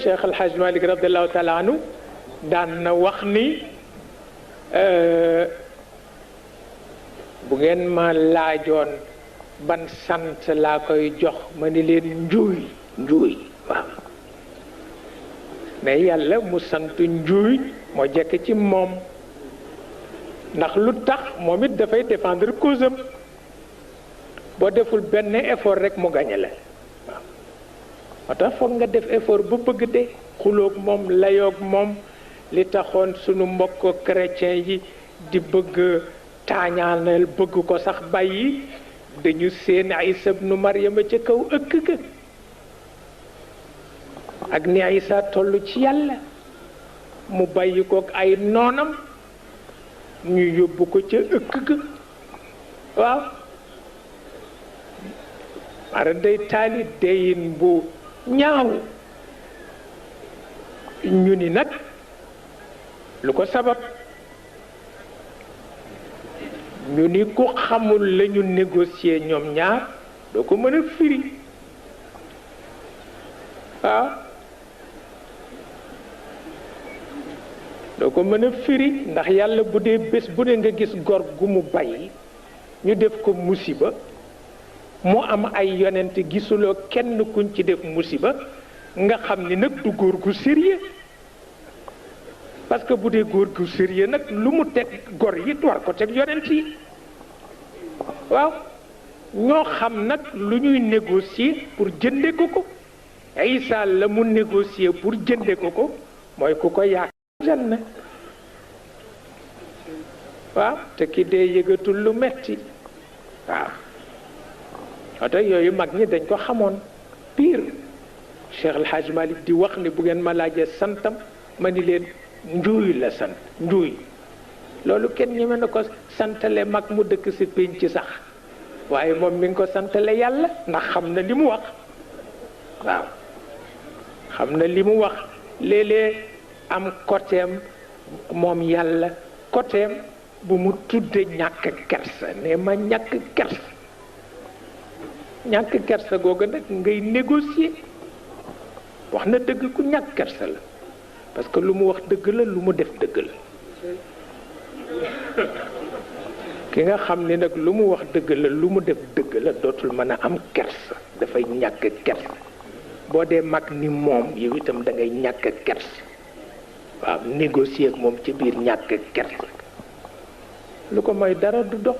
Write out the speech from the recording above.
Cheikh El Hadj Malick radiallahu taala anhu daan na wax ni bu ngeen ma laajoon ban sant laa koy jox ma ni leen njuuy waaw mais yàlla mu sant njuuy moo jekk ci moom ndax lu tax moom it dafay défendre cause am boo deful benn effort rek mu gañe la waaw moo tax foog nga def effort ba bëgg de xuloog moom layoog moom li taxoon sunu mbokk chrétien yi di bëgg taañaanal bëgg ko sax bàyyi dañu seen Isa ibnu Maryama ca kaw ëkk ga ak ni Isa toll ci yàlla mu bàyyi kook ay noonam ñu yóbbu ko ca ëkk ga waaw mara day taali deyin bu ñaaw ñu ni nag lu ko sabab ñu ni ku xamul lañu négocier ñoom ñaar doo ko mën a firi waaw doo ko mën a firi ndax yàlla bu dee bés bu dee nga gis gor gu mu bàyyi ñu def ko musiba mu am ay yonent gisuloo kenn kuñ ci def musiba nga xam ni nag du góor gu sérieux parce que bu dee góor gu sérieux nag lu mu teg gor yi war ko teg yonent yi waaw ñoo xam nag lu ñuy négocier pour jënde ko Isa la mu négocier pour jënde ko mooy ku ko yaakaar janna waaw te ki dee yëgatul lu metti waaw oto yooyu mag ñi dañ ko xamoon pire Cheikh El Hadj Malick di wax ni bu ngeen ma laajee santam ma ni leen njuuy la sant njuuy loolu kenn ñeme na ko santale mag mu dëkk si pénc ci sax waaye moom mi ngi ko santale yàlla ndax xam na li mu wax waaw xam na li mu wax léeg-léeg am côtéem moom yàlla côtéem bu mu tudde ñàkk kersa ne ma ñàkk kersa googu nag ngay négocier wax na dëgg ku ñàkk kersa la parce que lu mu wax dëgg la lu mu def dëgg la ki nga xam ni nag lu mu wax dëgg la lu mu def dëgg la dootul mën a am kersa dafay ñàkk kersa boo dee mag ni moom yow itam da ngay ñàkk kersa waaw négocier ak moom ci biir ñàkk kersa lu ko mooy dara du dox